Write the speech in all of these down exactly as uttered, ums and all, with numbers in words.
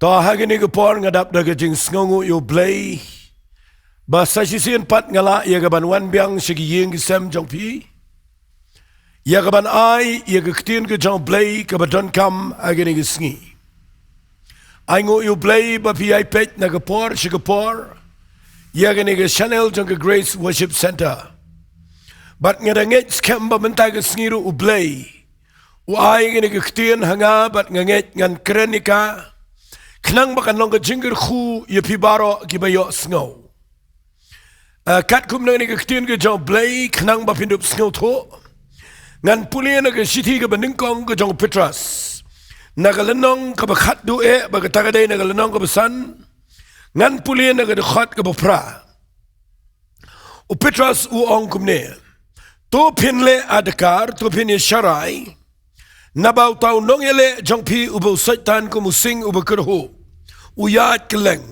To ha kane ka por nga dap da ka jingsngewnguh ïa U Blei ba sa shisien pat nga lah ïa ka ban wan biang sha ki ïing ki sem jong phi, ïa ka ban ai ïa ka ktien ka jong U Blei kaba donkam ha kane ka sngi. Ai nguh ïa U Blei ba phi ïai peit na ka por sha ka por ïa kane ka channel jong ka Grace Worship Centre. Bad nga da ngeit skhem ba mynta ka sngi ruh U Blei u ai kane ka ktien ha nga bad nga ngeit ngan kren ïa ka khnang ba kan long ka jingkyrkhu ïa phi baroh kiba ïohsngew. Ah, katkum na kane ka ktien ka jong U Blei khnang ba phin dup sngewthuh, ngan pule na ka shithi kaba nyngkong ka jong u Petros, na ka lynnong kaba khatduh eh bad kata ka dei na ka lynnong kaba san. Ngan pule na ka dkhot kaba phra. U Petros u ong kumne: To phin leh adkar, to phin ïasharai, naba uta u nongïaleh jong phi uba u Soitan kum u sing uba kyrhuh u ïaid kylleng,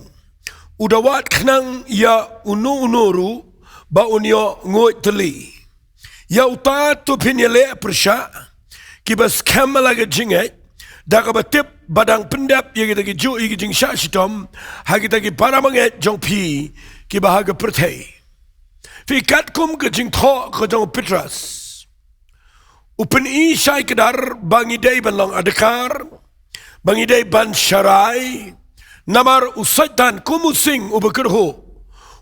u da wad khnang ïa uno uno ruh ba un ïoh nguid tylli. Ïa uta to phin ïaleh pyrshah kiba skhem ha la ka jingngeit, da kaba tip ba dang pyndep ïa kita ki juh ïa ki jingshah shitom ha kita ki para bangeit jong phi kiba ha ka pyrthei. Phi, katkum ka jingthoh ka jong u Petros, u pyni shai kdar ba ngi dei ban long adkar, ba ngi dei ban sharai, namar u Soitan kum u sing uba kyrhuh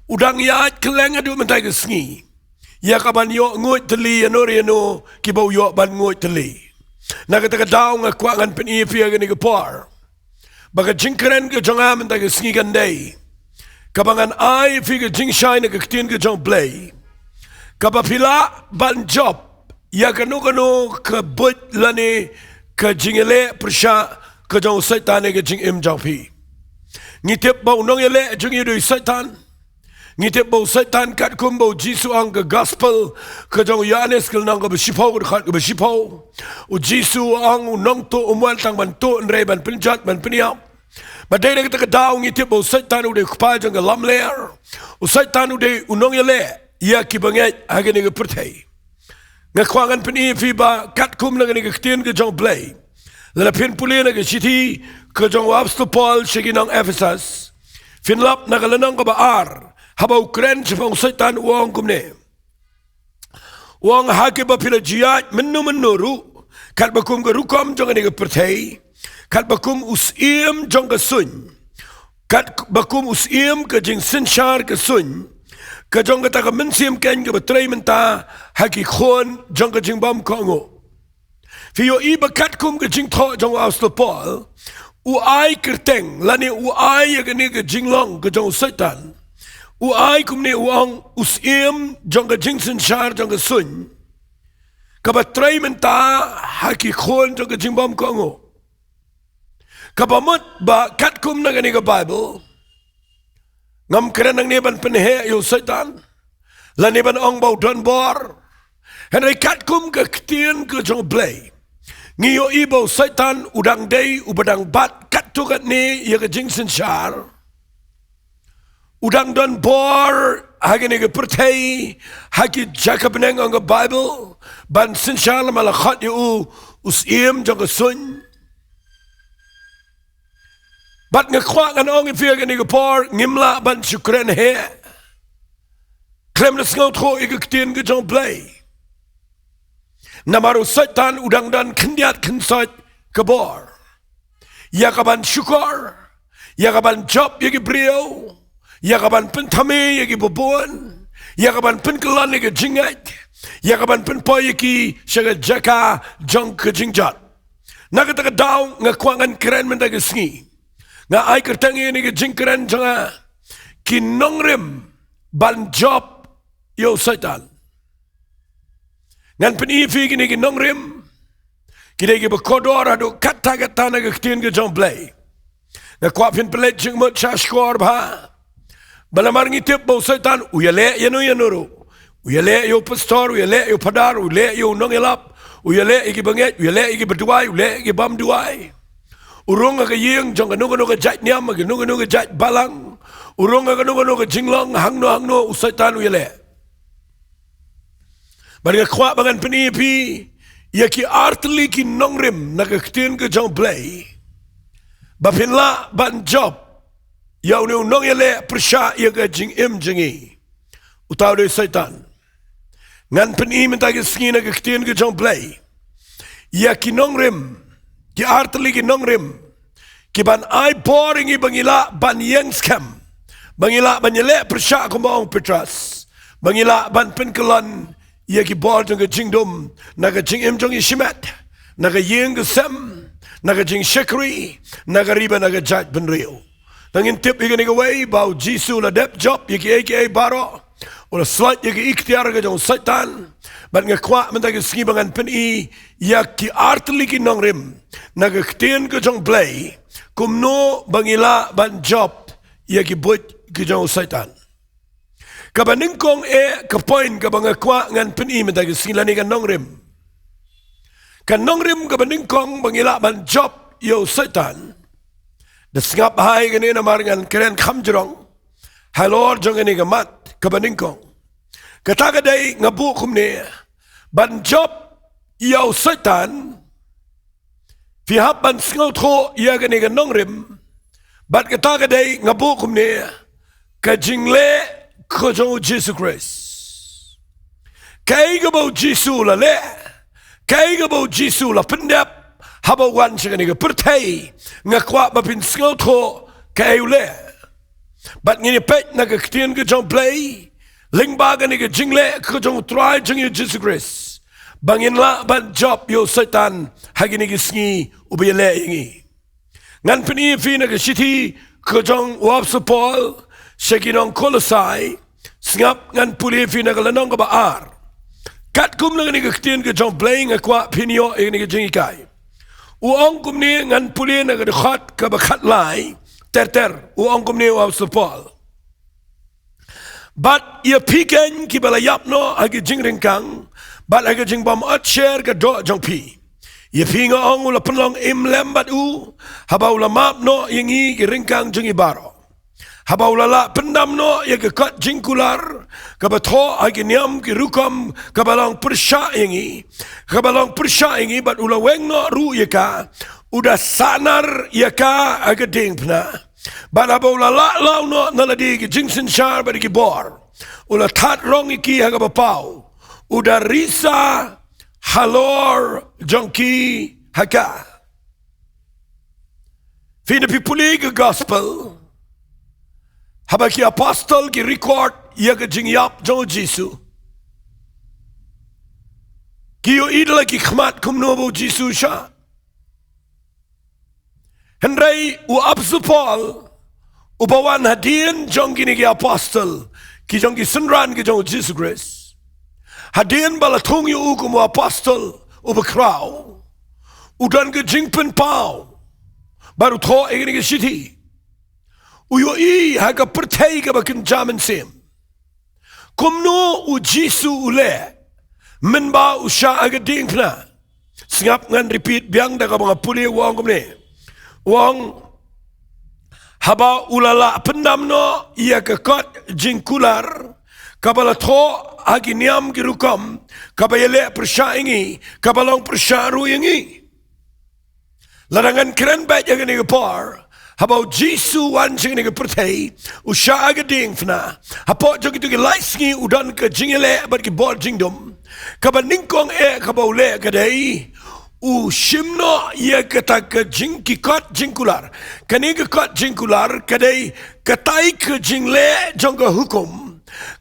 u dang ïaid kylleng haduh mynta ka sngi ïa ka ban ïoh nguid tylli ïano ïano kiba u ïoh ban nguid tylli. Na kata ka daw nga kwah ngan pyni ïa phi ha kane ka por ba ka jingkren ka jong nga mynta ka sngi kan dei kaba ngan ai ïa phi ka jingshai na ka ktien ka jong U Blei, kaba phi lah ban jop ïa kano kano ka buit lane ka jingïaleh pyrshah ka jong u Soitan ha ka jingim jong phi. Ngi tip ba u nongïaleh jong ngi u dei u Soitan. Ngi tip ba u Soitan, katkum ba u Jisu u ong ha ka gospel ka jong u Ïoannis ka lynnong kaba shiphew ka dkhot kaba shiphew, u Jisu u ong u nongtuh um wan tang ban tuh hynrei ban pynjot ban pynïap. Bad dei na kata ka daw ngi tip ba u Soitan u dei u kpa jong ka lamler. U Soitan u dei u nongïaleh ïa ki bangeit ha kane ka pyrthei. Nga kwah ngan pyni ïa phi ba katkum na kane ka ktien ka jong U Blei, lada phin pule na ka shithi ka jong u Apostol Paul sha ki nong Ephesus, phin lap na ka lynnong kaba ar, haba u kren shaphang u Soitan u ong kumne: U ong ha kiba phi la ju ïaid mynno mynno ruh, katba kum ka rukom jong kane ka pyrthei, katba kum u syiem jong ka suiñ, katba kum u syiem ka jingsynshar ka suiñ, ka jong kata ka mynsiem keiñ kaba trei mynta ha ki khun jong ka jingbymkohnguh. Phi ïohi ba katkum ka jingthoh jong u Apostol Paul, u ai kyrteng lane u ai ïa kane ka jinglong ka jong u Soitan, u ai kumne, u ong u syiem jong ka jingsynshar jong ka suiñ, kaba trei mynta ha ki khun jong ka jingbymkohnguh. Kaba mut ba katkum na kane ka Baibl, ngam kren nangne ban pynheh ïa u Soitan lane ban ong ba u don bor. Hynrei katkum ka ktien ka jong U Blei, ngi ïohi ba u Soitan u dang dei uba dang bat katto katne ïa ka jingsynshar. U dang don bor ha kane ka pyrthei, ha ki jaka bneng, ong ka Baibl, ban synshar lem bad la khot ïa u u syiem jong ka suiñ. Bad nga kwah ngan ong ïa phi ha kane ka por, ngim lah ban shu kren heh khlem da sngewthuh ïa ka ktien ka jong U Blei. Namar u Soitan u dang don khyndiat khynsoit ka bor ïa ka ban shukor, ïa ka ban jop ïa ki briew, ïa ka ban pynthame ïa kiba bun, ïa ka ban pynkyllon ïa ka jingngeit, ïa ka ban pynpoi ïa ki sha ka jaka jong ka jingjot. Na kata ka daw nga kwah ngan kren mynta ka sngi, nga ai kyrteng ïa kane ka jingkren jong nga: Ki nongrim ban jop ïa u Soitan. Ngan pyni ïa phi kine ki nongrim, ki dei kiba kordor haduh katta katta na ka ktien ka jong U Blei. Nga kwah phin pynleit jingmut shashkor bha, ba namar ngi tip ba u Soitan u ïaleh ïano ïano ruh. U ïaleh ïa u pastor, u ïaleh ïa u phadar, u ïaleh ïa u nongïalap, u ïaleh ïa ki bangeit, u ïaleh ïa kiba duwai, u ïaleh ïa ki bym duwai. U rung ha ka ïing jong kano kano ka jait niam, kano kano ka jait balang. U rung ha kano kano ka jinglong, hangno hangno u Soitan u ïaleh. Bad nga kwah ba ngan pyni ïa phi ïa ki artylli ki nongrim na ka ktien ka jong U Blei, ba phin lah ban jop ïa une u nongïaleh pyrshah ïa ka jingim jong ngi, uta u dei Soitan. Ngan pyni mynta ka sngi na ka ktien ka jong U Blei ïa ki nongrim, ki artylli ki nongrim, ki ban ai bor ïa ngi ba ngi lah ban ïeng skhem, ba ngi lah ban ïaleh pyrshah kumba ong u Petros, ba ngi lah ban pynkyllon ïa ki bor jong ka jingdum na ka jingim jong ngi shimet, na ka ïing ka sem, na ka jingshakri, na ka ri bad na ka jaitbynriew. Te ngin tip ïa kane kawei ba U Jisu u la dep jop ïa kiei kiei baroh, u la sloit ïa ka iktiar ka jong u Soitan. Bad nga kwah mynta ka sngi ba ngan pyni ïa ki artylli ki nongrim na ka ktien ka jong U Blei, kumno ba ngi lah ban jop ïa ki buit ki jong u Soitan. Kaba nyngkong eh, ka point kaba nga kwah ngan pyni mynta ka sngi lane ka nongrim, ka nongrim kaba nyngkong ba ngi lah ban jop ïa u Soitan. Da sngap bha ïa kane namar ngan kren kham jrong halor jong kane ka mat kaba nyngkong. Kata ka dei, nga buh kumne: ban jop ïa u Soitan, phi hap ban sngewthuh ïa kane ka nongrim. Bad kata ka dei, nga buh kumne, ka jingleh ka jong u Jisu Khrist. Kaei kaba u Jisu u la leh, kaei kaba u Jisu u la pyndep haba u wan sha kane ka pyrthei, nga kwah ba phin sngewthuh kaei u leh. Bad ngin ïa peit na ka ktien ka jong U Blei lyngba kane ka jingleh ka jong u Trai jong ngi u Jisu Khrist, ba ngin lah ban jop ïa u Soitan ha kine ki sngi uba ïaleh ïa ngi. Ngan pyni ïa phi na ka shithi ka jong u Apostol Paul sha ki nong Kolosai. Sngap, ngan pule ïa phi na ka lynnong kaba ar. Katkum na kane ka ktien ka jong U Blei nga kwah phin ïoh ïa kane ka jinghikai. U ong kumne, ngan pule na ka dkhot kaba khatlai ter ter. U ong kumne u Apostol Paul: Bad ïa phi keiñ kiba la ïap noh ha ki jingryngkang bad ha ki jingbym ot sher ka doh jong phi, ïa phi nga ong, u la pynlong im lem bad u, haba u la map noh ïa ngi ki ryngkang jong ngi baroh, haba u la lah pyndam noh ïa ka kot jingkular kaba thoh ha ki niam ki rukom kaba long pyrshah ïa ngi, kaba long pyrshah ïa ngi, bad u la weng noh ruh ïa ka, u da sahnar ïa ka ha ka diengphna. Bad haba u la lah law noh na lade ki jingsynshar bad ki bor, u la thad rong ïa ki ha kaba paw, u da risa halor jong ki ha ka. Phi, haba phi pule ka gospel, haba ki apostol ki record ïa ka jingïap jong u Jisu, ki ïohi da la ki khmat kumno ba u Jisu u shah. Hynrei u Apostol Paul, uba wan hadien jong kine ki apostol, ki jong ki synran ki jong u Jisu Khrist, hadien ba la thung ïa u kum u apostol uba khraw, u don ka jingpynpaw bad u thoh ïa kine ki shithi. U ïohi ha ka pyrthei kaba kynja mynsiem kumno u Jisu u leh mynba u shah ha ka diengphna. Sngap, ngan repeat biang da kaba nga pule. U ong kumne, u ong: Haba u la lah pyndam noh ïa ka kot jingkular kaba la thoh ha ki niam ki rukom kaba ïaleh pyrshah ïa ngi, kaba long pyrshah ruh ïa ngi. Lada ngan kren beit ïa kane ka por, haba u Jisu u wan sha kane ka pyrthei, u shah ha ka diengphna, hapoh jong kito ki lai sngi u don ka jingïaleh bad ki bor jingdum. Kaba nyngkong eh kaba u leh ka dei, u shim noh ïa kata ka jing, ki kot jingkular. Kane ka kot jingkular ka dei katai ka jingleh jong ka hukum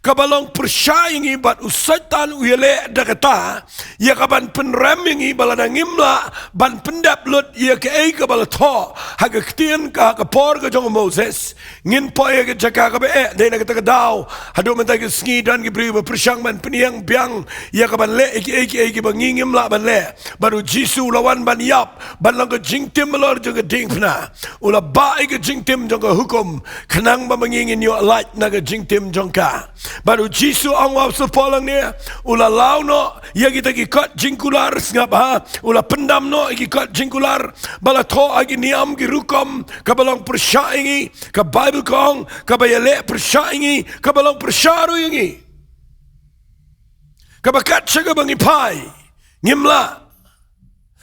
kaba long pyrshah ïa ngi, bad u Soitan u ïaleh da kata ïa kaban pynrem ïa ngi ba lada ngim lah ban pyndep lut ïa kaei kaba la thoh ha ka ktien ka, ha ka por ka jong u Moses, ngin poi ha ka jaka kaba eh. Dei na kata ka daw, haduh mynta ka sngi don ki briew ba pyrshang ban pynïeng biang ïa kaban leh ïa kiei kiei kiba ngi ngim lah ban leh. Bad u Jisu u la wan ban ïap, ban long ka jingtim halor jong ka diengphna. U la bah ïa ka jingtim jong ka hukum, khnang ba ma ngi ngin ïoh lait na ka jingtim jong ka. Bad u Jisu, ong u Apostol Paul hangne, u la law noh ïa kita ki kot jingkular. Sngap ha, u la pyndam noh ïa ki kot jingkular ba la thoh ha ki niam ki rukom kaba long pyrshah ïa ngi. Ka Baibl ka ong, kaba ïaleh pyrshah ïa ngi, kaba long pyrshah ruh ïa ngi. Kaba kat sha kaba ngi phai, ngim lah.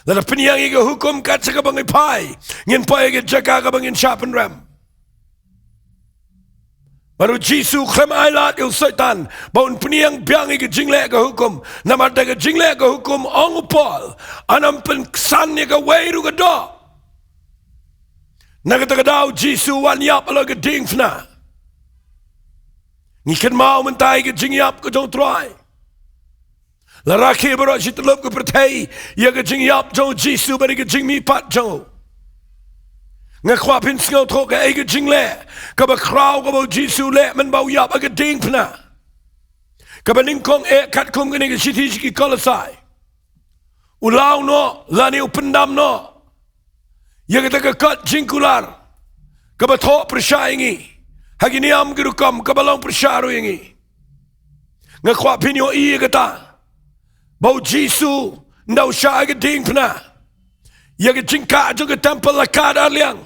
Lada pynïang ïa ka hukum kat sa kaba ngi phai, ngin poi ïa ka jaka kaba ngin shah pynrem. Bad u Jisu u khlem ailad ïa u Soitan ba un pynïang biang ïa ka jingleh ka hukum. Namar da ka jingleh ka hukum, ong u Paul, yn ym pynksan ïa kawei ruh ka doh. Na kata ka daw u Jisu u wan ïap halor ka diengphna. Ngi kynmaw mynta ïa ka jingïap ka jong u Trai. La rakhe baroh shi tyllup ka pyrthei ïa ka jingïap jong u Jisu bad ïa ka jingmihpat jong u. Nga kwah phin sngewthuh kaei ka jingleh kaba khraw kaba u Jisu u leh mynba u ïap ha ka diengphna. Kaba nyngkong eh, katkum kane ka shithi sha ki Kolosai, u law noh lane u pyndam noh ïa kata ka kot jingkular kaba thoh pyrshah ïa ngi ha ki niam ki rukom, kaba long pyrshah ruh ïa ngi. Nga kwah phin ïohi ïa kata, ba u Jisu ynda u shah ha ka diengphna, ïa ka jingkah jong ka templ la kad arliang.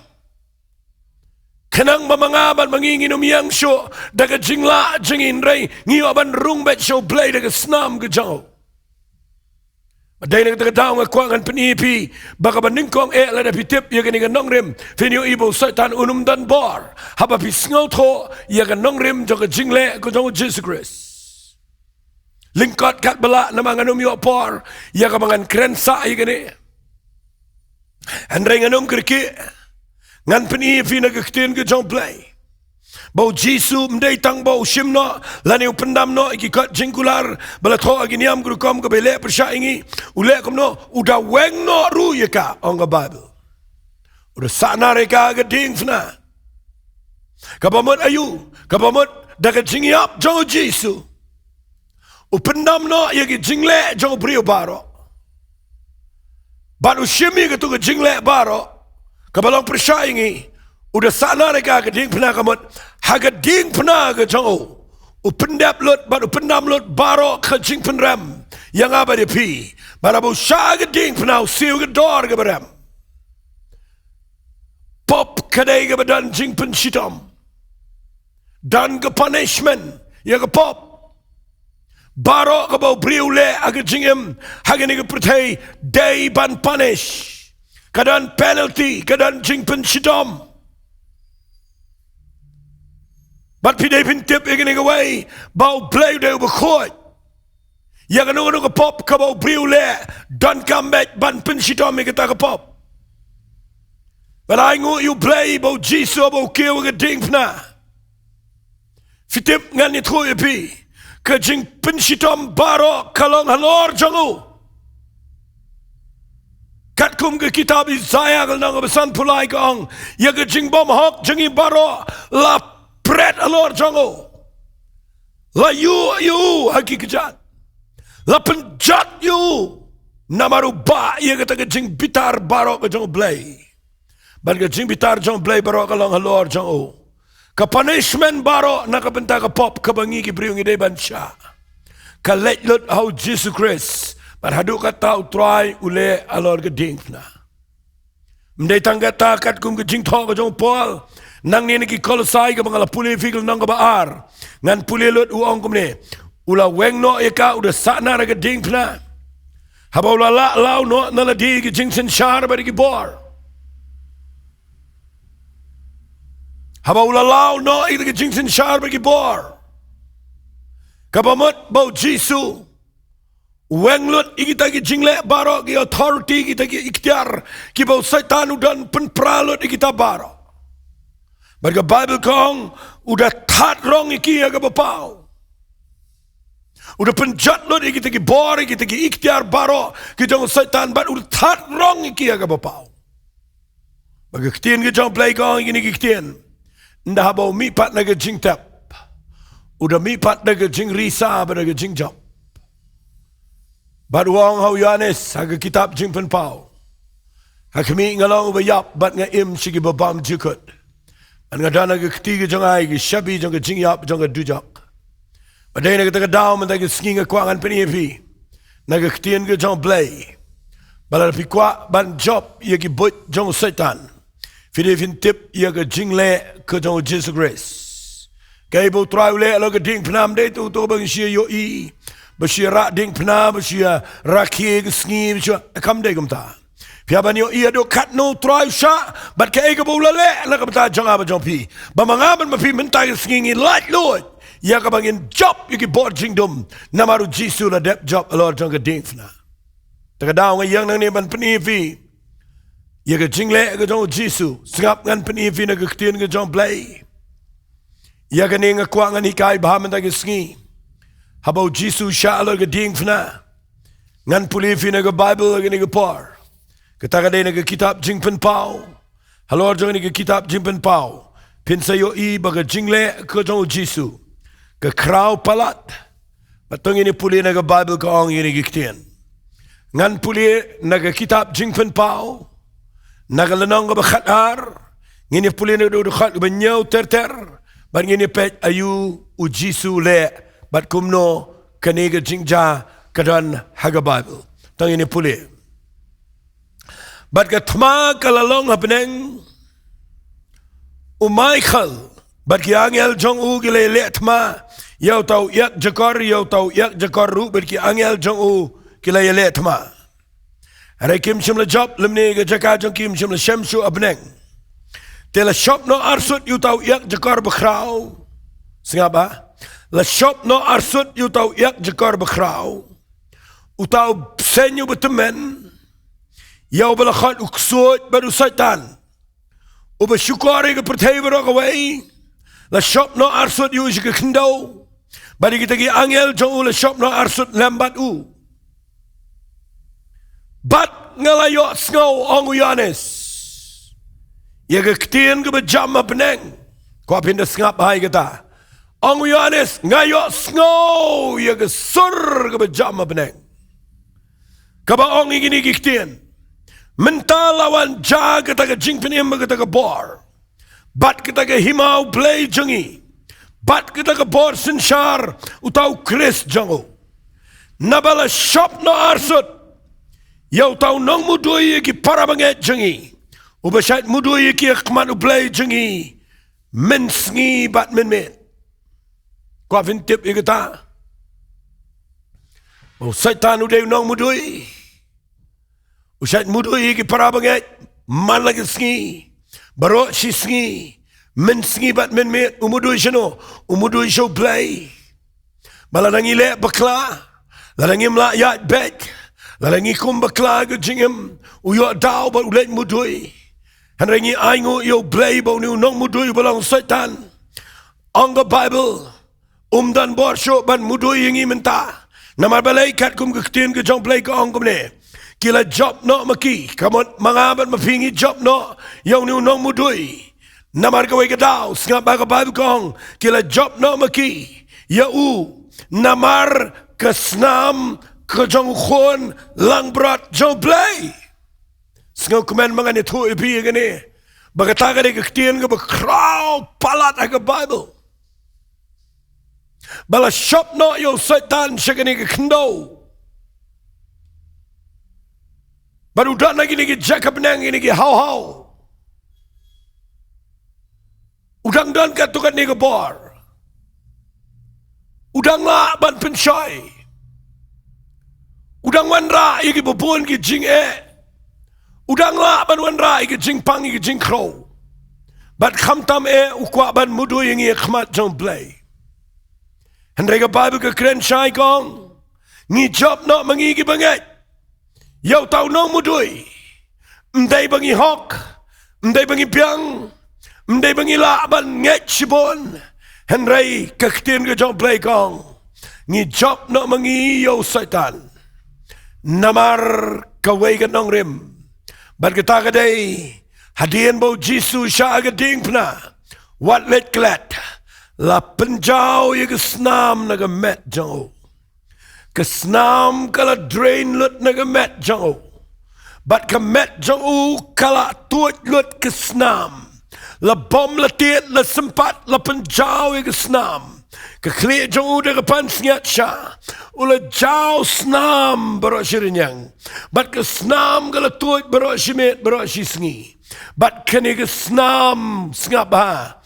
Khnang ba ma nga bad ma ngi ngin ym ïeng shuh da ka jinglah jong ngi, hynrei ngi ïoh ban rung beit sha u Blei da ka snam ka jong u. Bad dei na kata ka daw nga kwah ngan pyni ïa phi ba kaba nyngkong eh, lada phi tip ïa kane ka nongrim, phin ïohi ba u Soitan un ym don bor haba phi sngewthuh ïa ka nongrim jong ka jingleh ka jong u Jisu Khrist. Lyngkot katba lah, namar ngan ym ïoh por ïa kaba ngan kren sah ïa kane. Hynrei ngan ym kyrkieh, ngan pyni ïa phi na ka ktien ka jong u Blei ba u Jisu ym dei tang ba u shim noh lane u pyndam noh ïa ki kot jingkular ba la thoh ha ki niam ki rukom kaba ïaleh pyrshah ïa ngi. U leh kumno? U da weng noh ruh ïa ka, ong ka Baibl. U da sahnar ïa ka ha ka diengphna. Kaba mut aïu? Kaba mut da ka jingïap jong u Jisu, u pyndam noh ïa ki jingleh jong u briew baroh. Bad u shim ïa katu ka jingleh baroh kaba long pyrshah ïa ngi, u da sahnar ïa ka ha ka diengphna. Ka mut ha ka diengphna ka jong u, u pyndep lut bad u pyndam lut baroh ka jingpynrem ïa nga bad ïa phi. Bad haba u shah ha ka diengphna, u siew ka dor kaba rem. Pop ka dei kaba don jingpynshitom. Don ka punishment ïa ka pop. Baroh kaba u briew u leh ha ka jingim ha kane ka pyrthei dei ban punish. Ka don penalty, ka don jingpynshitom. Bad phi dei phin tip ïa kane kawei, ba u Blei u dei uba khuid. Ïa kano kano ka pop kaba u briew u leh, donkam beit ban pynshitom ïa kata ka pop. Bad ai nguh ïa u Blei ba u Jisu haba u kiew ha ka diengphna, phi tip, ngan ïathuh ïa phi, ka jingpynshitom baroh ka long halor jong u. Katkum ka kitab Isaïah ka lynnong kaba sanphew lai ka ong, ïa ka jingbymhok jong ngi baroh la pret halor jong u. La ïuh ïa u ha ki kjat. La pynjot ïa u. Namar u bah ïa kata ka jingbitar baroh ka jong u Blei. Bad ka jingbitar jong u Blei baroh ka long halor jong u. Ka punishment baroh na ka bynta ka pop kaba ngi ki briew ngi dei ban shah, ka leit lut ha u Jisu Khrist. Bad haduh katta u Trai u leh halor ka diengphna. Ym dei tang katta, katkum ka jingthoh ka jong u Paul nangne na ki Kolosai kaba nga la pule ïa phi ka lynnong kaba ar, ngan pule lut, u ong kumne: U la weng noh ïa ka, u da sahnar ha ka diengphna. Haba u la lah law noh na lade ïa ki jingsynshar bad ïa ki bor. Haba u la law noh ïa ki jingsynshar bad ïa ki bor, kaba mut ba u Jisu u weng lut ïa kita ki jingleh baroh, ki authority, kita ki iktiar kiba u Soitan u don, pynpra lut ïa kita baroh. Bad ka Baibl ka ong, u da thad rong ïa ki ha kaba paw. U da pynjot lut ïa kita ki bor, ïa kita ki iktiar baroh ki jong u Soitan, bad u da thad rong ïa ki ha kaba paw. Bad ka ktien ka jong u Blei ka ong ïa kine ki ktien: Ynda haba u mihpat na ka jingtep, u da mihpat da ka jingrisa bad da ka jingjop. Bad u ong ha u Ïoannis ha ka kitab Jingpynpaw: Ha khmih nga long uba ïap bad nga im sha kiba bymjukut. Bad nga don ha ka kti ka jong nga ïa ki shabi jong ka jingïap jong ka dujok. Bad dei na kata ka daw mynta ka sngi nga kwah ngan pyni ïa phi na ka ktien ka jong u Blei, ba lada phi kwah ban jop ïa ki buit jong u Soitan, phi dei phin tip ïa ka jingleh ka jong u Jisu Khrist. Kaei ba u Trai u leh halor ka diengphna ym dei tang uto ba ngi shu ïohi, ba shu rah diengphna, ba shu rakhe ka sngi, ba shu, kam dei kumta. Phi hap ban ïohi haduh katno u Trai u shah bad kaei kaba u la leh na ka bynta jong nga bad jong phi, ba ma nga bad ma phi mynta ka sngi ngin laitluid ïa kaba ngin jop ïa ki bor jingdum, namar u Jisu u la dep jop halor jong ka diengphna. Te ka daw nga ïeng nangne ban pyni ïa phi ïa ka jingleh ka jong u Jisu. Sngap, ngan pyni ïa phi na ka ktien ka jong u Blei. Ïa kane nga kwah ngan hikai bha mynta ka sngi. Haba u Jisu u shah halor ka diengphna, ngan pule ïa phi na ka Baibl ha kane ka por. Kata ka dei na ka kitab Jingpynpaw. Halor jong kane ka kitab Jingpynpaw, phin sa ïohi ba ka jingleh ka jong u Jisu ka khraw palat. Bad to ngin ïa pule na ka Baibl ka ong ïa kine ki ktien. Ngan pule na ka kitab Jingpynpaw, na ka lynnong kaba khatar, ngin ïa pule na u dkhot uba hynñiew ter ter, bad ngin ïa peit aïu u Jisu u leh, bad kumno kane ka jingjia ka don ha ka Baibl. To ngin ïa pule. Bad ka thma ka la long ha bneng, u Michael bad ki angel jong u ki la ïaleh thma ïa uta u ïakjakor, ïa uta u ïakjakor ruh bad ki angel jong u ki la ïaleh thma. Hynrei kim shym la jop lymne, ka jaka jong ki kim shym la shem shuh ha bneng. Te la shop noh arsut ïa uta u ïakjakor bakhraw. Sngap, ah? La shop noh arsut ïa uta u ïakjakor bakhraw, uta u bseiñ uba tymmen, ïa uba la khot u ksuid bad u Soitan, uba shukor ïa ka pyrthei baroh kawei. La shop noh arsut ïa u sha ka khyndew, bad ïa kita ki angel jong u la shop noh arsut lem bad u. Bad nga la ïohsngew, ong u Ïoannis, ïa ka ktien kaba jam ha bneng. Kwah phin da sngap bha ïa kata. Ong u Ïoannis, nga ïohsngew ïa ka sur kaba jam ha bneng, kaba ong ïa kine ki ktien: Mynta la wan jia kata ka jingpynim bad kata ka bor, bad kata ka hima U Blei jong ngi, bad kata ka bor synshar uta U Khrist jong u. Naba la shop noh arsut ïa uta u nongmudui ïa ki para bangeit jong ngi, uba shait mudui ïa ki ha khmat U Blei jong ngi mynsngi bad mynmiet. Kwah phin tip ïa kata, ba u Soitan u dei u nongmudui. U shait mudui ïa ki para bangeit man la ka sngi, baroh shi sngi, mynsngi bad mynmiet. U mudui shano? U mudui sha U Blei. Ba lada ngi leh bakla, lada ngim lah ïaid beit, lada ngi kum bakla ha ka jingim, u ïoh daw bad u leit mudui. Hynrei ngi ainguh ïa U Blei ba une u nongmudui uba long u Soitan, ong ka Baibl, um don bor shuh ban mudui ïa ngi mynta. Namar balei? Katkum ka ktien ka jong U Blei ka ong kumne: Ki la jop noh ma ki. Ka mut ma nga bad ma phi ngi jop noh ïa une u nongmudui. Namar kawei ka daw, sngap ba ka Baibl ka ong, ki la jop noh ma ki ïa u, namar ka snam ka jong U Khun langbrot jong U Blei. Sngewkmen ba ngan ïathuh ïa phi ïa kane, ba kata ka dei ka ktien kaba khraw palat ha ka Baibl. Ba la shop noh ïa u Soitan sha kane ka khyndew, bad u don ha kine ki jaka bneng, kine ki haw haw. U dang don katto katne ka bor. U dang lah ban pynshoi. U dang wanrah ïa kiba bun ki jingeh. U dang lah ban wanrah ïa ki jingpang, ïa ki jingkhrew. Bad khamtam eh u kwah ban mudui ïa ngi ha khmat jong U Blei. Hynrei ka Baibl ka kren shai ka ong, ngi jop noh ma ngi ki bangeit ïa uta u nongmudui. Ym dei ba ngi hok, ym dei ba ngi biang, ym dei ba ngi lah ban ngeit shibun. Hynrei ka ktien ka jong U Blei ka ong, ngi jop noh ma ngi ïa u Soitan. Namar kawei ka nongrim. Bad kata ka dei, hadien ba u Jisu u shah ha ka diengphna, wat leit klet, la pynjaw ïa ka snam na ka met jong u. Ka snam ka la drain lut na ka met jong u. Bad ka met jong u ka la tuid lut ka snam. La bom la tied la sympat, la pynjaw ïa ka snam. Ka khlieh jong u da ka pansngiat sha, u la jaw snam baroh shi rynïeng. Bad ka snam ka la tuid baroh shi miet, baroh shi sngi. Bad kane ka snam, sngap bha,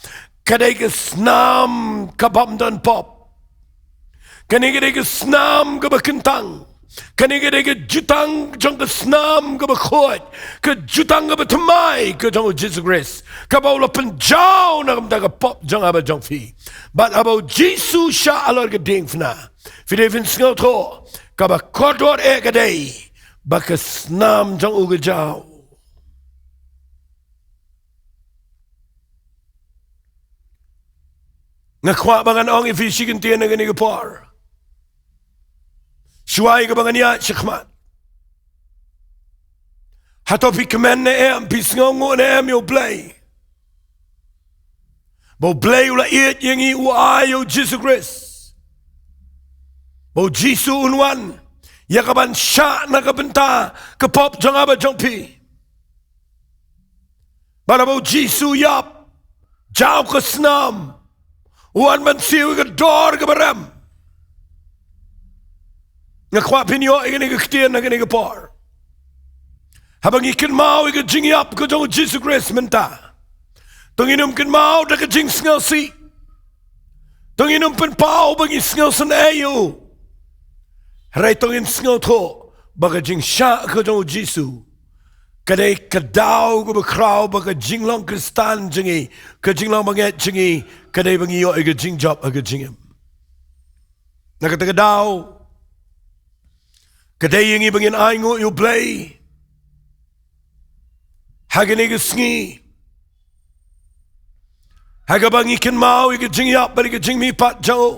ka dei ka snam ka bym don pop. Kane ka dei ka snam kaba kyntang. Kane ka dei ka jutang jong ka snam kaba khuid, ka jutang kaba thymmai ka jong u Jisu Khrist, kaba u la pynjaw na ka bynta ka pop jong nga bad jong phi. Bad haba u Jisu shah halor ka diengphna, phi dei phin sngewthuh, kaba kordor eh ka dei ba ka snam jong u ka jaw. Nga kwah ba ngan ong ïa phi shi kyntien ha kane ka por, shuwa ïa kaba ngan ïaid shakhmat. Hato phi kmen ne em, phi sngewnguh ne em ïa u Blei, ba u Blei u la ïeit ïa ngi, u ai ïa u Jisu Khrist, ba u Jisu un wan ïa kaban shah na ka bynta ka pop jong nga bad jong phi? Bad haba u Jisu u ïap, jaw ka snam, u wan ban siew ïa ka dor kaba rem. Nga kwah phin ïoh ïa kane ka ktien ha kane ka por. Haba ngi kynmaw ïa ka jingïap ka jong u Jisu Khrist mynta, to ngin ym kynmaw da ka jingsngewsih, to ngin ym pynpaw ba ngi sngewsynei ïa u. Hynrei to ngin sngewthuh ba ka jingshah ka jong u Jisu ka dei ka daw kaba khraw ba ka jinglong Khristan jong ngi, ka jinglong bangeit jong ngi, ka dei ba ngi ïoh ïa ka jingjop ha ka jingim. Na kata ka daw, ka dei ïa ngi ba ngin ainguh ïa u Blei ha kane ka sngi, ha kaba ngi kynmaw ïa ka jingïap bad ïa ka jingmihpat jong u.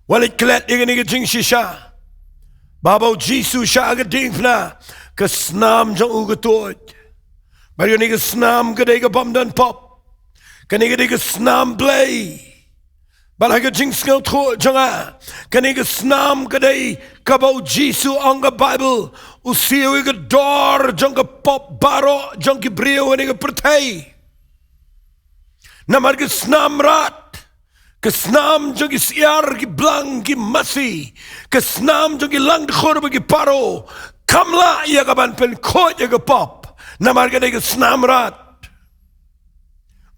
Wat leit klet ïa kane ka jingshisha, ba haba u Jisu u shah ha ka diengphna, ka snam jong u ka tuid. Bad kane ka snam ka dei ka bym don pop. Kane ka dei ka snam Blei. Bad ha ka jingsngewthuh jong nga, kane ka snam ka dei kaba u Jisu, ong ka Baibl, u siew ïa ka dor jong ka pop baroh jong ki briew ha kane ka pyrthei. Namar ka snam mrad, ka snam jong ki syiar, ki blang, ki masi, ka snam jong ki langdkhur bad ki paro, kam lah ïa kaban pynkhuid ïa ka pop. Namar ka dei ka snam mrad.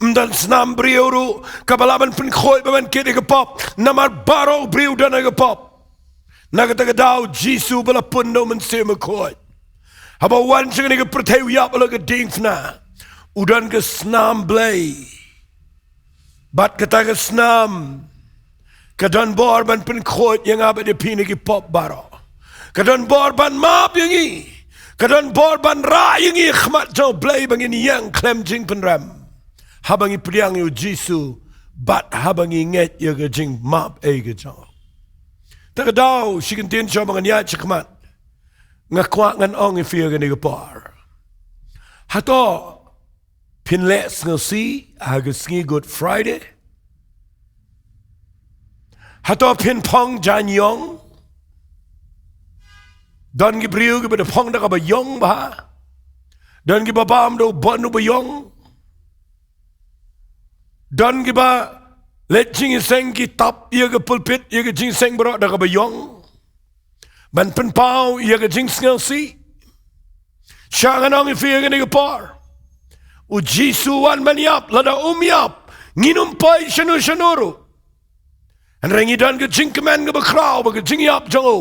Ym don snam briew ruh kaba lah ban pynkhuid bad ban kit ïa ka pop, namar baroh briew don ha ka pop. Na kata ka daw u Jisu ba la pun da u Mynsiem Bakhuid, haba u wan sha kane ka pyrthei, u ïap halor ka diengphna, u don ka snam Blei. Bad kata ka snam ka don bor ban pynkhuid ïa nga bad ïa phi na ki pop baroh. Ka don bor ban map ïa ngi. Ka don bor ban rah ïa ngi ha khmat jong u Blei ba ngin ïeng khlem jingpynrem, haba ngi pdiang ïa u Jisu bad haba ngi ngeit ïa ka jingmap ei ka jong u. Ta ka daw, shi kyntien shuwa ba ngan ïaid shakhmat, nga kwah ngan ong ïa phi ha kane ka por. Hato phin leh sngewsih ha ka sngi Good Friday? Hato phin phong jaiñïong? Don ki briew kiba da phong da kaba ïong bha. Don kiba bam da u bon uba ïong. Don kiba leit jingïaseng, ki tap ïa ka pulpit, ïa ka jingïaseng baroh da kaba ïong, ban pynpaw ïa ka jingsngewsih. Sha ngan ong ïa phi ha kane ka por, u Jisu u wan ban ïap. Lada um ïap, ngin ym poi shano shano ruh. Hynrei ngi don ka jingkmen kaba khraw ba ka jingïap jong u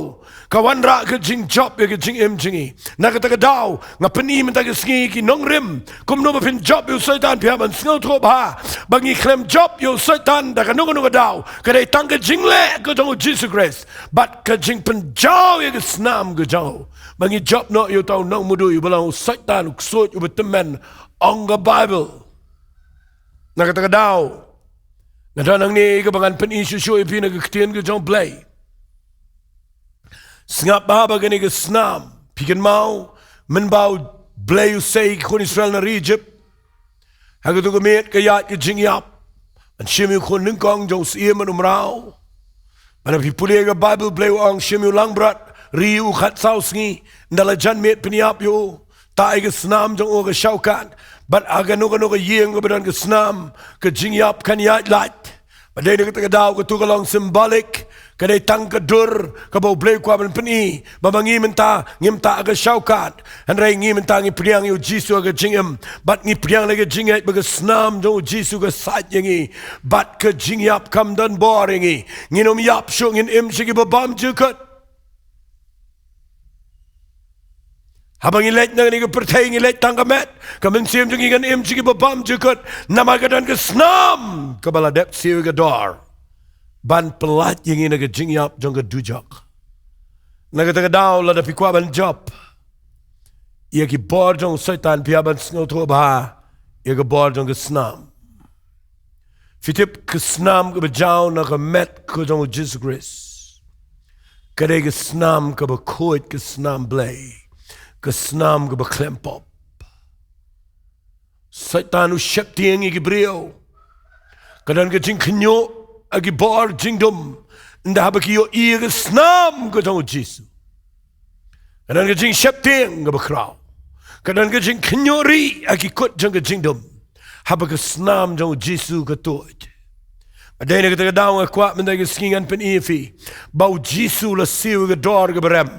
ka wanrah ka jingjop ïa ka jingim jong ngi. Na kata ka daw, nga pyni mynta ka sngi ki nongrim, kumno ba phin jop ïa u Soitan. Phi hap ban sngewthuh bha ba ngi khlem jop ïa u Soitan da kano kano ka daw. Ka dei tang ka jingleh ka jong u Jisu Khrist bad ka jingpynjaw ïa ka snam ka jong u, ba ngi jop noh ïa uta u nongmudui uba long u Soitan, u ksuid, uba tymmen, ong ka Baibl. Na kata ka daw, nga don hangne kaba ngan pyni shuh shuh ïa phi na ka ktien ka jong u Blei. Sngap bha ba kane ka snam, phi kynmaw, mynba u Blei u sei ki khun Israel na ri Ijipt, ha kato ka miet ka ïaid ka jingïap, ban shim ïa u khun nyngkong jong u syiem bad u mraw. Bad haba phi pule ïa ka Baibl, u Blei u ong, shim ïa u langbrot, ri ïa u khatsaw sngi, ynda la jan miet pynïap ïa u, tah ïa ka snam jong u ha ka shawkat. Bad ha kano kano ka ïing kaba don ka snam, ka jingïap kan ïaid lait. Bad dei na kata ka daw, kato ka long symbolik, ka dei tang ka dur kaba u Blei u kwah ban pyni ba ma ngi mynta ngim tah ha ka shawkat, hynrei ngi mynta ngi pdiang ïa u Jisu ha ka jingim, bad ngi pdiang da ka jingngeit ba ka snam jong u Jisu ka sait ïa ngi, bad ka jingïap kam don bor ïa ngi. Ngin ym ïap shuh, ngin im sha kiba bam jukut. Haba ngi leit na kane ka pyrthei ngi leit tang ka met, ka mynsiem jong ngi kan im sha kiba bymjukut. Namar ka don ka snam kaba la dep siew ïa ka dor ban pyllait ïa ngi na ka jingïap jong ka dujok. Na kata ka daw lada phi kwah ban jop ïa ki bor jong u Soitan, phi hap ban sngewthuh bha ïa ka bor jong ka snam. Phi tip ka snam kaba jaw na ka met ka jong u Jisu Khrist ka dei ka snam kaba khuid, ka snam Blei, ka snam kaba khlem pop. Soitan u sheptieng ïa ki briew. Ka don ka jingkhynñiuh ha ki bor jingdum ynda haba ki ïohi ïa ka snam ka jong u Jisu. Ka don ka jingsheptieng kaba khraw. Ka don ka jingkhynñiuh rieh ha ki kut jong ka jingdum haba ka snam jong u Jisu ka tuid. Nga dei na kata ka daw nga kwah mynta ka sngi ngan pyni ïa phi ba u Jisu u la siew ïa ka dor kaba rem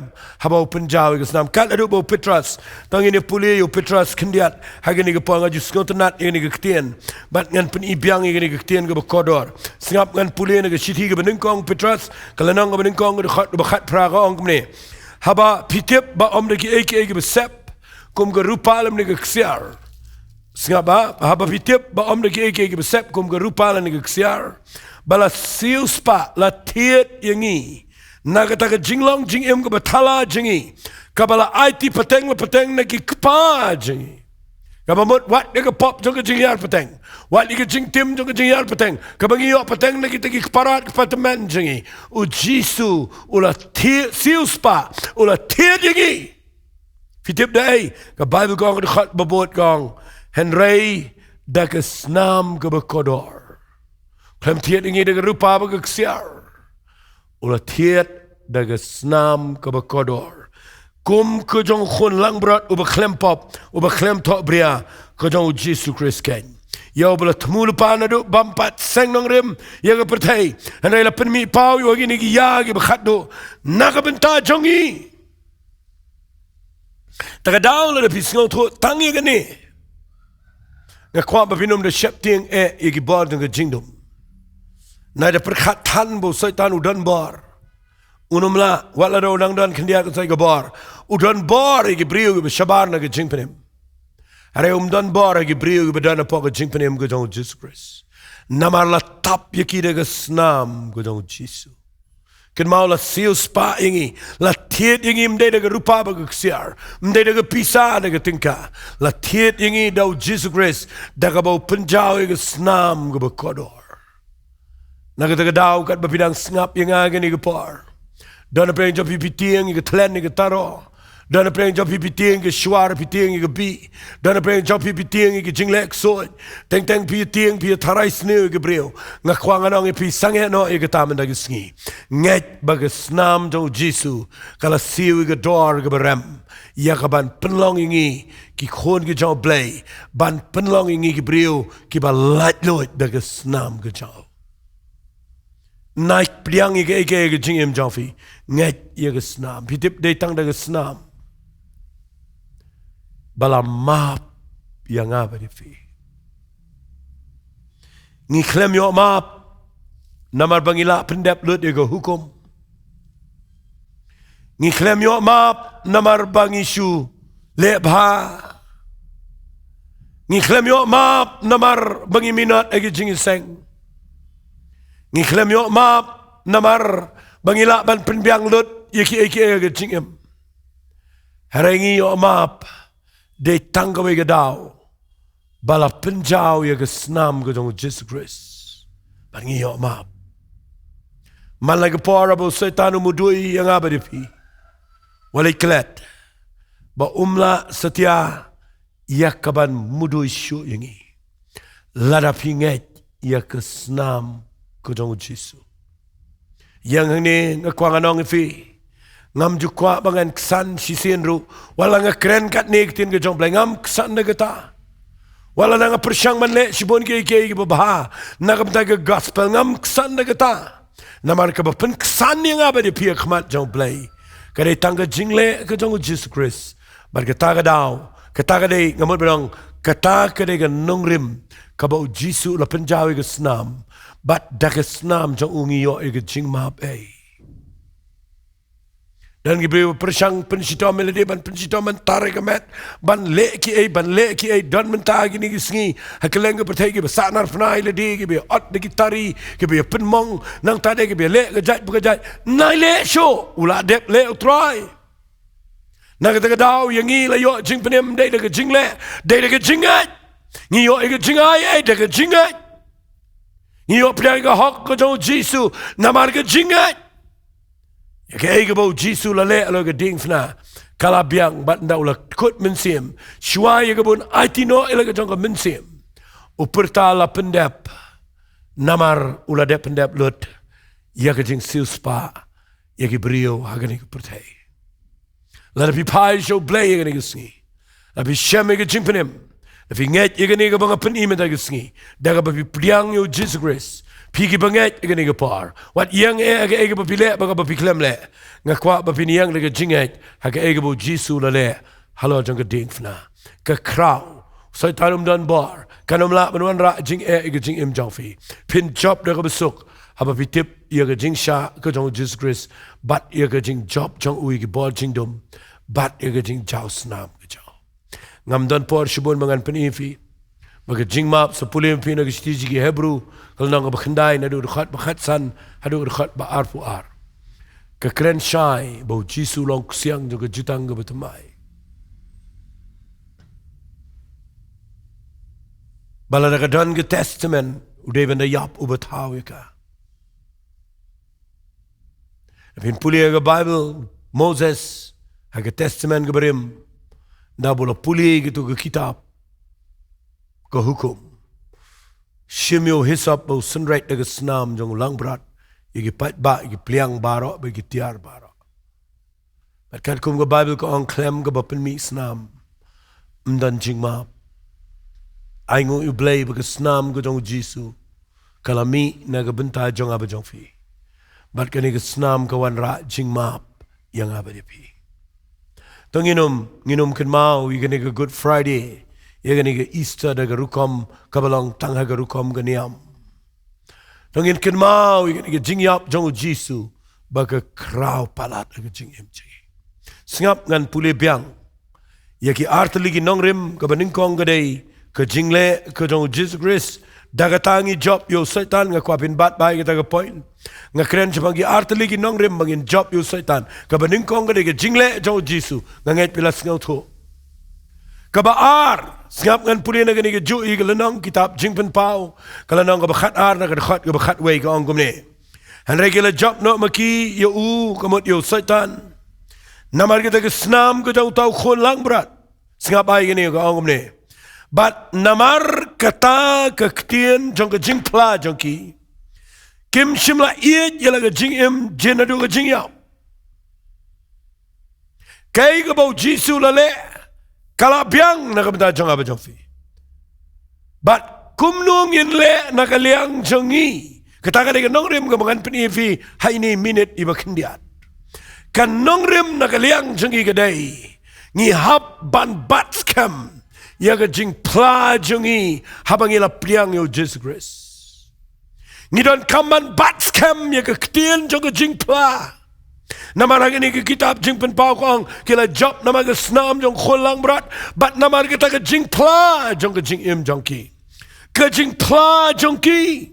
haba u pynjaw ïa ka snam. Kat haduh ba u Petros, tang ngin ïa pule ïa u Petros khyndiat ha kane ka por, nga ju sngewtynnat ïa kane ka ktien. Bad ngan pyni biang ïa kane ka ktien kaba kordor. Sngap, ngan pule na ka shithi kaba nyngkong Petros, ka lynnong kaba nyngkong, ka dkhot kaba khatphra, ka ong kumne: Haba phi tip ba ym da kiei kiei kiba sep kum ka rupa lane ka ksiar. Sngap, ba haba phi tip ba ym da kiei kiei kiba sep kum ka rupa lane ka ksiar, ba la siewspah, la thied ïa ngi na kata ka jinglong jingim kaba thala jong ngi, kaba la aiti pateng la pateng na ki kpa jong ngi. Kaba mut wat ïa ka pop jong ka jingïar pateng, wat ïa ka jingtim jong ka jingïar pateng, kaba ngi ïoh pateng na kita ki kparad kpa tymmen jong ngi, u Jisu u la thied, siewspah, u la thied ïa ngi. Phi tip da ei? Ka Baibl ka ong, ka dkhot ba bud ka ong: Hynrei da ka snam kaba kordor. Khlem thied ïa ngi da ka rupa bad ka ksiar, u la thied da ka snam kaba kordor, kum ka jong u khun langbrot uba khlem pop, uba khlem thohbria, ka jong u Jisu Khrist keiñ. Ïa uba la thmu lypa naduh bym pat seng nongrim ïa ka pyrthei, hynrei la pynmihpaw ïa kine ki ïa kiba khatduh na ka bynta jong ngi. Ta ka daw lada phi sngewthuh tang ïa kane, nga kwah ba phin ym da sheptieng eh ïa ki bor jong ka jingdum. Nai da pyrkhat than ba u Soitan u don bor. Un ym lah, wat lada u nang don khyndiat ka sait ka bor, u don bor ïa ki briew kiba shabar na ka jingpynim. Hynrei um don bor ïa ki briew kiba don hapoh ka jingpynim ka jong u Jisu Khrist. Namar la tap ïa ki da ka snam ka jong u Jisu. Kynmaw, la siewspah ïa ngi, la thied ïa ngi, ym dei da ka rupa bad ka ksiar, ym dei da ka pisa da ka tyngka. La thied ïa ngi da u Jisu Khrist, da kaba u pynjaw ïa ka snam kaba kordor. Na kata ka daw katba phi dang sngap ïa nga kane ka por, don na pdeng jong phi phi tieng ïa ka thlen ïa ka taro. Don na pdeng jong phi phi tieng ïa ka shuwa, phi tieng ïa ka bih. Don na pdeng jong phi phi tieng ïa ka jingleh ksuid. Teng teng phi tieng, phi tharai sniew ïa ki briew. Nga kwah ngan ong ïa phi, sangeh noh ïa kata mynta ka sngi. Ngeit ba ka snam jong u Jisu ka la siew ïa ka dor kaba rem ïa ka ban pynlong ïa ngi ki khun ki jong u Blei, ban pynlong ïa ngi ki briew kiba laitluid da ka snam ka jong u. Nai pdiang ïa kaei kaei ka jingim jong phi, ngeit ïa ka snam. Phi tip, dei tang da ka snam ba la map ïa nga bad ïa phi. Ngi khlem ïoh map namar ba ngi lah pyndep lut ïa ka hukum. Ngi khlem ïoh map namar ba ngi shu leh bha. Ngi khlem ïoh map namar ba ngi minot ha ka jingïaseng. Ngi khlem ïoh map namar ba ngi lah ban pynbiang lut ïa kiei kiei ha ka jingim. Hynrei ngi ïoh map dei tang kawei ka daw, ba la pynjaw ïa ka snam ka jong u Jisu Khrist bad ngi ïoh map. Man la ka por ba u Soitan u mudui ïa nga bad ïa phi, wat leit klet ba um lah satia ïa ka ban mudui shuh ïa ngi lada phi ngeit ïa ka snam ka jong u Jisu. Ïa hangne nga kwah ngan ong ïa phi, ngam ju kwah ba ngan ksan shisien ruh. Wat la nga kren katne ka ktien ka jong u Blei, ngam ksan da kata. Wat la nga pyrshang ban leh shibun kiei kiei kiba bha na ka bynta ka gospel, ngam ksan da kata. Namar kaba pynksan ïa nga bad ïa phi ha khmat jong u Blei ka dei tang ka jingleh ka jong u Jisu Khrist. Bad kata ka daw, kata ka dei, nga mut ban ong, kata ka dei ka nongrim kaba u Jisu u la pynjaw ïa ka snam, bad da ka snam jong u ngi ïoh ïa ka jingmap ei. Don ki briew ba pyrshang pynshitom ïa lade, ban pynshitom, ban tar ïa ka met, ban leh kiei, ban leh kiei. Don mynta kine ki sngi ha kylleng ka pyrthei kiba sahnarphna ïa lade, kiba ot da ki tari, kiba pynmong, nangta de kiba leh ka jait ba ka jait. Nai leh shuh, u la dep leh U Trai. Na kata ka daw ïa ngi la ïoh jingpynim, dei da ka jingleh, dei da ka jingngeit. Ngi ïoh ïa ka jingai, eh, da ka jingngeit. Ngi ïoh pdiang ïa ka hok ka jong U Jisu namar ka jingngeit. Ïa kaei kaba U Jisu la leh halor ka diengphna, ka la biang bad ynda u la kut mynsiem, shuwa ïa kaba un aiti noh ïa la ka jong ka mynsiem, u pyrta la pyndep, namar u la dep pyndep lut ïa ka jingsiewspah ïa ki briew ha kane ka pyrthei. Lada phi phai sha U Blei ïa kane ka sngi, lada phi shem ïa ka jingpynim, lada phi ngeit ïa kane kaba nga pyni mynta ka sngi, da kaba phi pdiang ïa U Jisu Khrist, phi kiba ngeit ïa kane ka por, wat ïeng eh ha kaei kaba phi leh bad kaba phi khlem leh. Nga kwah ba phin ïeng da ka jingngeit ha kaei kaba U Jisu u la leh halor jong ka diengphna. Ka khraw, Soitan um don bor, kan ym lah ban wanrah jingeh ïa ka jingim jong phi. Phin jop da kaba suk haba phi tip ïa ka jingshah ka jong U Jisu Khrist, bad ïa ka jingjop jong u ïa ki bor jingdum, bad ïa ka jingjaw snam ka jong u. Ngam don por shibun ba ngan pyni ïa phi, ba ka jingmap, sa pule ïa phi na ka shithi jong ki Hebru, ka lynnong kaba khyndai, naduh ka dkhot ba khatsan haduh ka dkhot ba arphew ar. Ka kren shai ba U Jisu u long u ksiang jong ka jutang kaba thymmai. Ba lada ka don ka testament, u dei ban da ïap uba thaw ïa ka. Phin pule ïa ka Baibl, Moses, ha ka Testament kaba rim, ynda ba u la pule ïa kito ki kitab, ka hukum, shim ïa u hisop bad u synreit da ka snam jong u langbrot ïa ki paidbah, ïa ki pliang baroh bad ïa ki tiar baroh. Bad katkum ka Baibl ka ong, khlem kaba pynmih snam ym don jingmap. Ainguh ïa U Blei ba ka snam ka jong U Jisu ka la mih na ka bynta jong nga bad jong phi. Bad kane ka snam ka wanrah jingmap ïa nga bad ïa phi. To ngin ym, ngin ym kynmaw ïa kane ka Good Friday, ïa kane ka Easter da ka rukom kaba long tang ha ka rukom ka niam. To ngin kynmaw ïa kane ka jingïap jong U Jisu ba ka khraw palat ha ka jingim jong ngi. Sngap, ngan pule biang ïa ki artylli ki nongrim. Kaba nyngkong ka dei ka jingleh ka jong U Jisu Khrist. Da kata ngi jop ïa u Soitan. Nga kwah phin bat bha ïa kata ka point. Nga kren shaphang ki artylli ki nongrim ba ngin jop ïa u Soitan. Kaba nyngkong ka dei ka jingleh jong U Jisu. Nga ngeit phi la sngewthuh. Kaba ar, sngap, ngan pule na kane kajuh hi ka lynnong kitab Jingpynpaw, ka lynnong kaba khatar, na ka dkhot kaba khatwei, ka ong kumne: Hynrei ki la jop noh ma ki ïa u, ka mut ïa u Soitan, namar kata ka snam ka jong uta u khun langbrot. Sngap bha ïa kane, ka ong kumne: Bad namar kata ka ktien jong ka jingphla jong ki, kim shym la ïeit ïa la ka jingim jin naduh ka jingïap. Kaei kaba U Jisu u la leh ka la biang na ka bynta jong nga bad jong phi. Bad kumno ngin leh na ka liang jong ngi? Kata ka dei ka nongrim kaba ngan pyni ïa phi ha ine i minit iba khyndiat. Ka nongrim na ka liang jong ngi ka dei, ngi hap ban bat skhem ïa ka jingphla jong ngi haba ngi la pdiang ïa U Jisu Khrist. Ngi donkam ban bat skhem ïa ka ktien jong ka jingphla. Namar ha kane ka kitab Jingpynpaw ka ong, ki la jop namar ka snam jong u khun langbrot, bad namar kata ka jingphla jong ka jingim jong ki. Ka jingphla jong ki,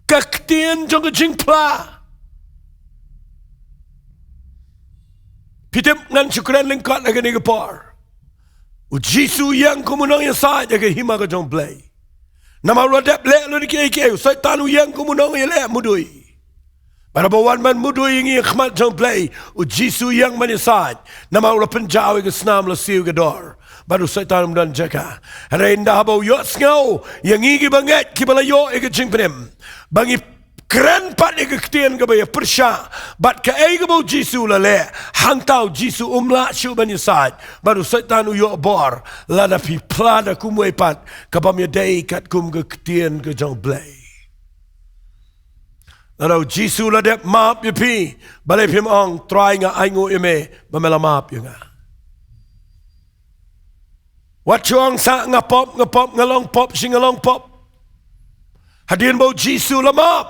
ka ktien jong ka jingphla. Phi tip, ngan shu kren lyngkot ha kane ka por. U Jisu u ïeng kum u nongïasaid ha ka hima ka jong U Blei. Namar u la dep leh lut kiei kiei, u Soitan u ïeng kum u nongïaleh mudui. Bad haba wan ban mudui ïa ngi ha khmat jong U Blei, U Jisu u ïeng ban ïasaid. Namar u la pynjaw ïa ka snam, la siew ïa ka dor. Bad u Soitan um don jaka. Hynrei ynda haba u ïohsngew ïa ngi kiba ngeit, kiba la ïoh ïa ka jingpynim, ba ngi kren pat ïa ka ktien kaba ïapyrshah bad kaei kaba U Jisu u la leh, hangta U Jisu um lah shuh ban ïasaid. Bad u Soitan u ïoh bor lada phi phla da kumwei pat kabym ïadei katkum ka ktien ka jong U Blei. Lada U Jisu u la dep map ïa phi, balei phim ong, Trai, nga ainguh ïa me ba me la map ïa nga? Wat shu ong sa, nga pop, nga pop, nga long pop shi nga long pop. Hadien ba U Jisu u la map,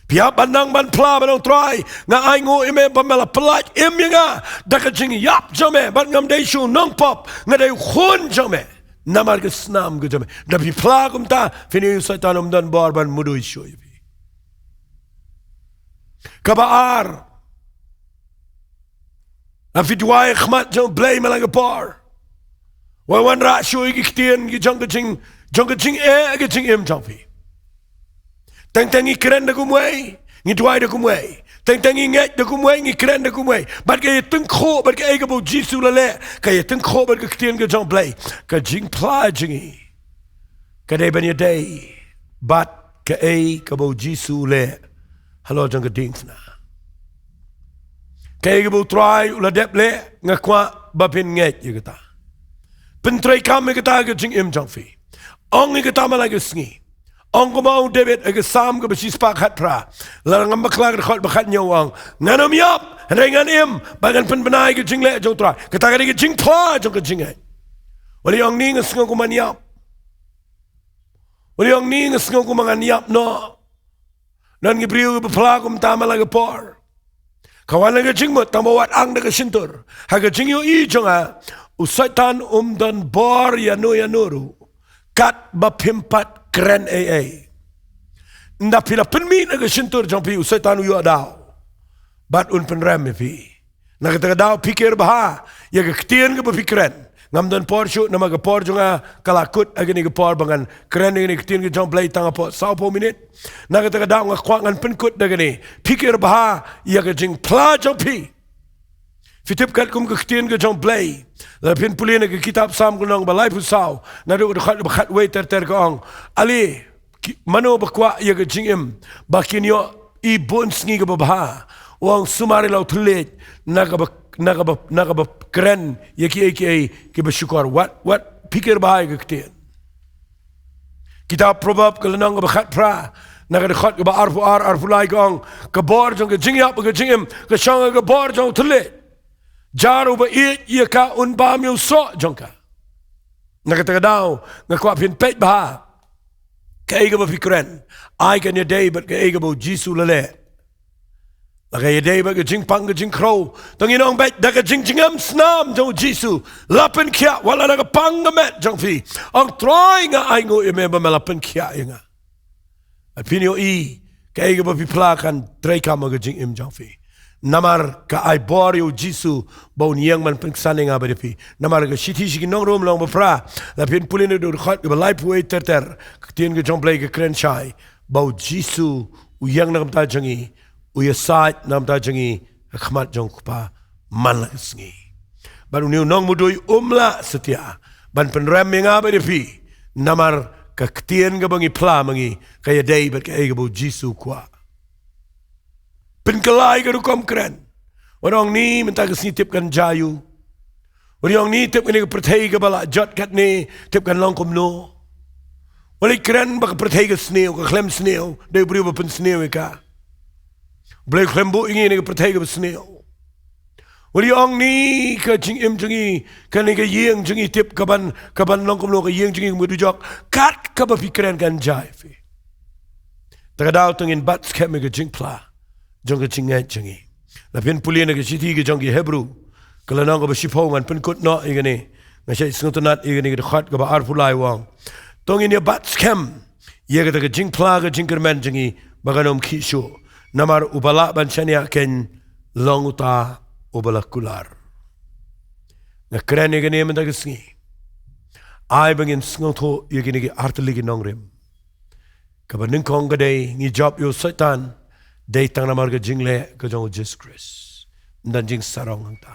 Phi hap ban nang ban phla ban ong, Trai, nga ainguh ïa me ba me la pyllait im ïa nga da ka jingïap jong me, bad ngam dei shuh u nongpop, nga dei u khun jong me. Namar ka snam ka jong me. Da phi phla kumta, phin ïohi u Soitan um don bor ban mudui shuh ïa phi. Kaba ar, lada phi duwai ha khmat jong U Blei man la ka por, wat wanrah shuh ïa ki ktien ki jong ka jing, jong ka jingeh ka jingim jong phi. Teng teng ngi kren da kumwei, ngi duwai da kumwei. Teng teng ngi ngeit da kumwei, ngi kren da kumwei. Bad ka ïatyngkhuh bad kaei kaba u Jisu u la leh, ka ïatyngkhuh bad ka ktien ka jong U Blei, ka jingphla jong ngi ka dei ban ïadei bad kaei kaba u Jisu u leh halor jong ka diengphna. Kaei kaba u Trai u la dep leh, nga kwah ba phin ngeit ïa kata. Pyntreikam ïa kata ha ka jingim jong phi. Ong ïa kata man la ka sngi. Ong kumba u David ha ka Salm kaba shispah khatphra, lynnong ba khatphra, dkhot ba khathynñiew, u ong, ngan ym ïap, hynrei ngan im, bad ngan pynbna ïa ka jingleh jong u Trai. Kata ka dei ka jingphla jong ka jingngeit. Wat ong, ni nga sngew kumban ïap. Wat ong, ni nga sngew kumba ngan ïap noh. Don ki briew kiba phla kumta man la ka por. Ka wan na ka jingmut tang ba wat ang da ka shyntur. Ha ka jingïohi jong nga, u Soitan um don bor ïano ïano ruh, katba phim pat kren ei ei. Ynda phi la pynmih na ka shyntur jong phi, u Soitan u ïoh daw bad un pynrem ïa phi. Na kata ka daw, pyrkhat bha ïa ka ktien kaba phi kren. Ngam don por shuh namar ka por jong nga ka la kut ha kane ka por ba ngan kren ïa kane ka ktien ka jong U Blei tang hapoh sawphew minit. Na kata ka daw nga kwah ngan pynkut da kane. Pyrkhat bha ïa ka jingphla jong phi. Phi tip katkum ka ktien ka jong U Blei, lada phin pule na ka kitab Salm ka lynnong ba laiphew saw, naduh ka dkhot ba khatwei ter ter, ka ong, ale, ki, mano ba kwah ïa ka jingim ba kin ïohi bun sngi kaba bha? U ong, sumar ïa la u thylliej na kaba, na kaba, na kaba kren ïa kiei kiei kiba shukor. Wat, wat pyrkhat bha ïa ka ktien. Kitab Proverb ka lynnong kaba khatphra, na ka dkhot kaba arphew ar, arphew lai, ka ong, ka bor jong ka jingïap bad ka jingim ka shong ha ka bor jong u thylliej. Jar uba ïeit ïa ka un bam ïa u soh jong ka. Na kata ka daw nga kwah phin peit bha kaei kaba phi kren, ai kan ïadei bad kaei kaba u Jisu u la leh. Lada ka ïadei bad ka jingpang ka jingkhrew, to ngin ong beit da ka jingjngem snam jong u Jisu, la pynkhiah wat la da ka pang ka met jong phi. Ong, Trai, nga ainguh ïa me ba me la pynkhiah ïa nga. Bad phin ïohi kaei kaba phi phla kan treikam ha ka jingim jong phi. Namar ka ai bor ïa u Jisu ba un ïeng ban pynksan ïa nga bad ïa phi. Namar ka shithi sha ki nong Rom lynnong ba phra, lada phin pule naduh ka dkhot kaba laiphew wei ter ter, ka ktien ka jong U Blei ka kren shai ba u Jisu u ïeng na ka bynta jong ngi, u ïasaid na ka bynta jong ngi ha khmat jong u Kpa man la ka sngi. Bad une u nongmudui um lah satia ban pynrem ïa nga bad ïa phi, namar ka ktien kaba ngi phla ma ngi ka ïadei bad kaei kaba u Jisu u kwah. Pynkylla ïa ka rukom kren. Wat ong, ni mynta ka sngi tip kan jia aiu. Wat ong, ni tip kane ka pyrthei kaba la jot katne tip kan long kumno. Wat leit kren ba ka pyrthei ka sniew, ka khlem sniew, dei u briew ba pynsniew ïa ka. U Blei u khlem buh ïa ngi na ka pyrthei kaba sniew. Wat ong, ni ka jingim jong ngi, kane ka ïing jong ngi tip ka ban, ka ban long kumno, ka ïing jong ngi kumba dujok. Kat kaba phi kren kan jia ïa phi. Ta ka daw to ngin bat skhem ïa ka jingphla jong ka jingngeit jong ngi. Lada phin pule na ka shithi ka jong ki Hebru ka lynnong kaba shiphew, ngan pynkut noh ïa kane. Nga shait sngewtynnat ïa kane ka dkhot kaba arphew lai, u ong, to ngin ïa bat skhem ïa kata ka jingphla ka jingkyrmen jong ngi ba kan ym khih shuh. Namar uba lah ban shaniah keiñ long uta uba la kular. Nga kren ïa kane mynta ka sngi. Ai ba ngin sngewthuh ïa kine ki artylli ki nongrim. Kaba nyngkong ka dei, ngi jop ïa u Soitan dei tang namar ka jingleh ka jong u Jisu Khrist. Ym don jingsarong hangta.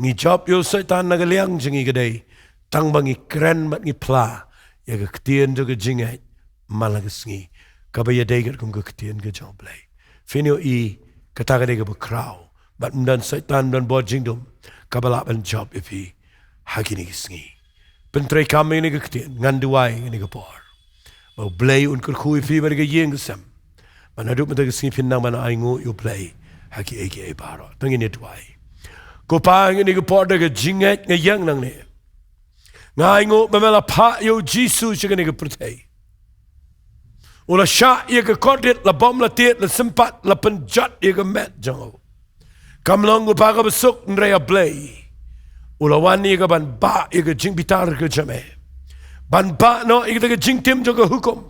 Ngi jop ïa u Soitan na ka liang jong ngi ka dei tang ba ngi kren bad ngi phla ïa ka ktien jong ka jingngeit man la ka sngi, kaba ïadei katkum ka ktien ka jong u Blei. Phin ïohi kata ka dei kaba khraw. Bad ym don Soitan, ym don bor jingdum kaba lah ban jop ïa phi ha kine ki sngi. Pyntreikam ïa kane ka ktien, ngan duwai ïa kane ka por ba u Blei un kyrkhu ïa phi bad ka ïing ka sem. Ba naduh mynta ka sngi phin nang ban ainguh ïa u Blei ha kiei kiei baroh. To ngin ïa duwai. Ko Pa, ha kane ka por da ka jingngeit nga ïeng nangne. Nga ainguh ba me la phah ïa u Jisu sha kane ka pyrthei. U la shah ïa ka kordit, la bom, la tied, la sympat, la pynjot ïa ka met jong u. Kam long u ba ka ba suk, hynrei A Blei u la wan ïa ka ban bah ïa ka jingbitar ka jong me, ban bah noh ïa ka jingtim jong ka hukum,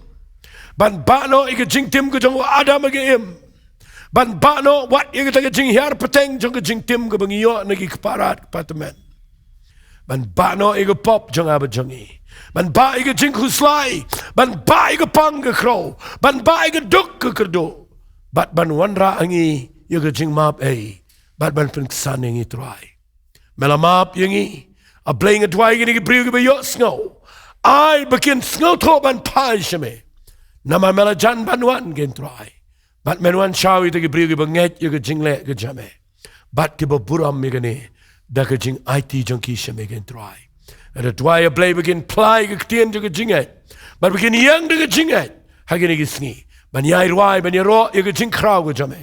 ban bah noh ïa ka jingtim ka jong u Adam ha ka im, ban bah noh wat ïa ka jinghiar pateng jong ka jingtim ka ba ngi ïoh na ki kparad kpartmen. Ban bah noh ïa ka pop jong nga bad jong ngi. Ban bah ïa ka jingkhuslai. Ban bah ïa ka pang ka khrew. Ban bah ïa ka duk ka kyrduh. Bad ban wanrah ha ngi ïa ka jingmap ei. Bad ban pynksan ïa ngi, Trai. Me la map ïa ngi. A Blei, nga duwai ïa kine ki briew ki ba ïohsngew, ai ba kin sngewthuh ban phai sha me. Namar me la jan ban wan, ko Trai. Bad men wan shaw ïa kita ki briew ki ba ngeit ïa ka jingleh ka jong me, bad ki ba burom ïa kane da ka jingaiti jong ki sha me, ko Trai. Nga duwai, A Blei, ba kin phla ïa ka ktien jong ka jingngeit, bad ba kin ïeng da ka jingngeit ha kine ki sngi, ban ïai rwai, ban ïaroh ïa ka jingkhraw ka jong me,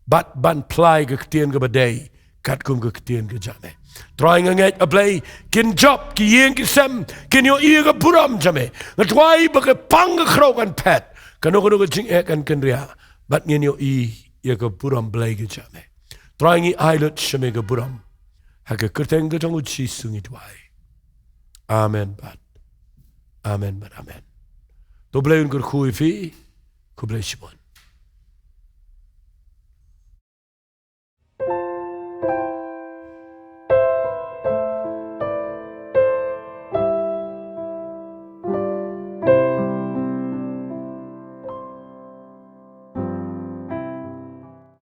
bad ban phla ïa ka ktien ka ba dei katkum ka ktien ka jong me. Trai, nga ngeit, A Blei, kin jop ki ïing ki sem, kin ïohi ïa ka burom jong me. Nga duwai ba ka pang ka khrew kan phet, kano kano ka jingeh kan kynriah, bad ngin ïohi ïa ka burom Blei ka jong me. Trai, ngi ai lut sha me ka burom. Ha ka kyrteng ka jong U Jisu ngi duwai. Amen bad amen bad amen. To Blei un kyrkhu ïa phi. Khublei shibun.